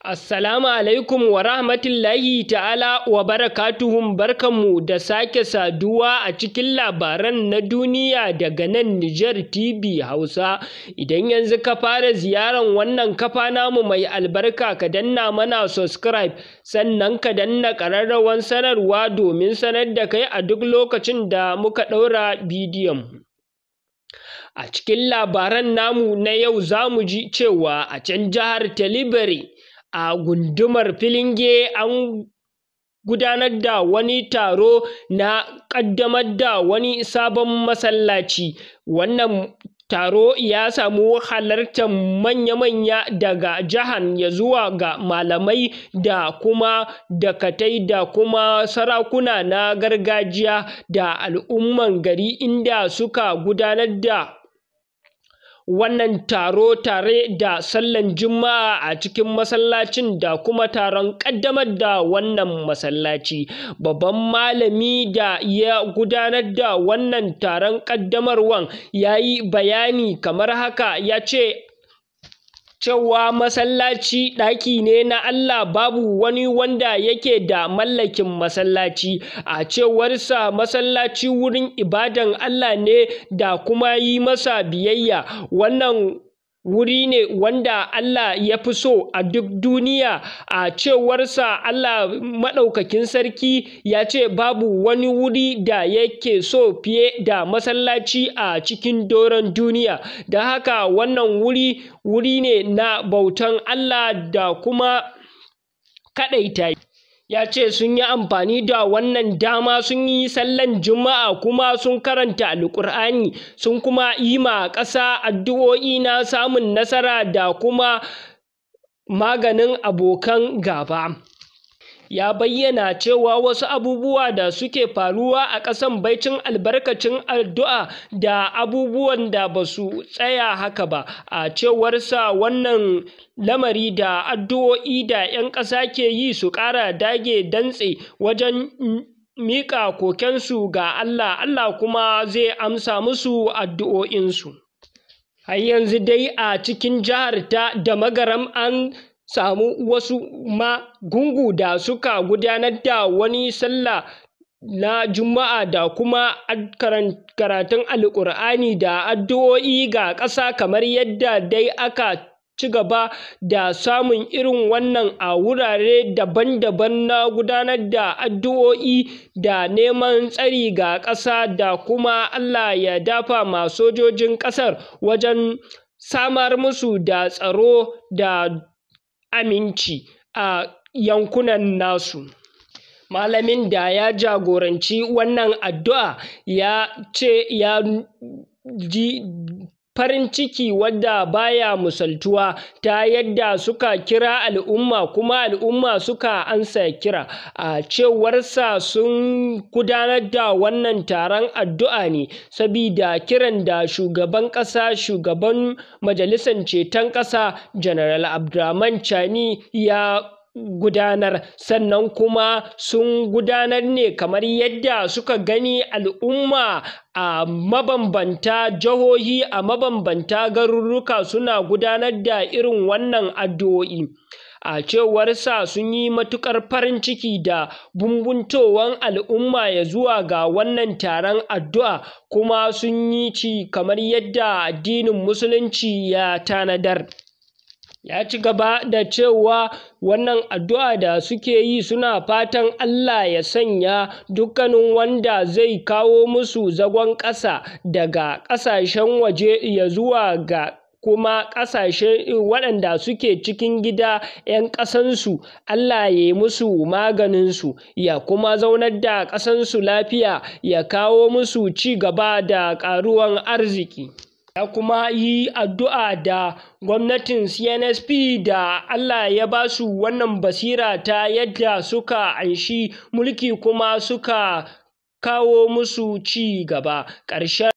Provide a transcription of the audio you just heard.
Assalamu alaikum wa rahmatullahi ta'ala wa barakatuhun, barkanmu da sake saduwa a cikin labaran na duniya daga nan Niger TV Hausa. Idan yanzu ka fara ziyaran wannan kafa namu mai albarka, ka danna mana subscribe, sannan ka danna ƙararrawan sanarwa domin sanar da kai a duk lokacin da muka ɗaura bidiyon. A cikin labaran namu na yau, za mu ji cewa a can jihar Tillabéri, a gundumar Filinge, an gudanar da wani taro na ƙaddamar da wani sabon masallaci. Wannan taro ya samu halartar manya-manya daga jihar, ya zuwa ga malamai da kuma dakatai da kuma sarakuna na gargajiya da al'umman gari, inda suka gudanar da wannan taro tare da sallan Juma'a a cikin masallacin da kuma taron ƙaddamar da wannan masallaci. Babban malami da ya gudanar da wannan taron ƙaddamarwan ya yi bayani kamar haka, ya ce cewa masallaci ɗaki ne na Allah, babu wani wanda yake da mallakin masallaci. A cewarsa, masallaci wurin ibadan Allah ne da kuma yi masa biyayya. Wannan wuri ne wanda Allah ya fi so a duk duniya. A cewarsa, Allah Maɗaukakin Sarki ya ce babu wani wuri da yake so fiye da masallaci a cikin doron duniya. Don haka wannan wuri, wuri ne na bautan Allah da kuma kaɗaita. Ya ce sun yi amfani da wannan dama sun yi sallan Juma'a, kuma sun karanta Alƙur'ani, sun kuma yi ma ƙasa addu'o'i na samun nasara da kuma maganin abokan gaba. Ya bayyana cewa wasu abubuwa da suke faruwa a ƙasan baicin albarkacin addu'a da abubuwan da ba su tsaya haka ba. A cewarsa, wannan lamari da addu'o'i da 'yan ƙasa ke yi, su ƙara dage dantse wajen miƙa kokensu ga Allah, Allah kuma zai amsa musu addu'o'insu. Har yanzu dai a cikin jihar ta Damagaram, an samu wasu ma gungu da suka gudanar da wani sallah na Juma'a da kuma karatun Alƙur'ani da addu'o'i ga ƙasa, kamar yadda dai aka ci gaba da samun irin wannan a wurare daban-daban na gudanar da addu'o'i da neman tsari ga ƙasa, da kuma Allah ya dafa ma sojojin ƙasar wajen samar musu da tsaro da aminci a yankunan nasu. Malamin da ya jagoranci wannan addu'a ya ce ya ji farin ciki wadda baya misaltuwa ta yadda suka kira al'umma kuma al'umma suka ansa kira. A cewarsa, sun gudanar da wannan taron addu'a ne sabida kiran da shugaban ƙasa, shugaban Majalisar Ceton Ƙasa, General Abdurrahman Chani ya gudanar. Sannan kuma sun gudanar ne kamar yadda suka gani al'umma a mabambanta jihohi, a mabambanta garuruka suna gudanar da irin wannan addu'o'i. A cewarsa, sun yi matuƙar farin ciki da bumbuntowan al'umma ya zuwa ga wannan taron addu'a, kuma sun yi ci kamar yadda addinin Musulunci ya tanadar. Ya ci gaba da cewa wannan addu'a da suke yi, suna fatan Allah ya sanya dukkanin wanda zai kawo musu zagon ƙasa daga ƙasashen waje ya zuwa ga kuma ƙasashe waɗanda suke cikin gida 'yan ƙasansu, Allah ya yi musu maganinsu, ya kuma zaunar da ƙasansu lafiya, ya kawo musu ci gaba da ƙaruwan arziki. Ya kuma yi addu'a da gwamnatin CNSP da Allah ya ba su wannan basira ta yadda suka anshi mulki kuma suka kawo musu ci gaba. Ƙarshen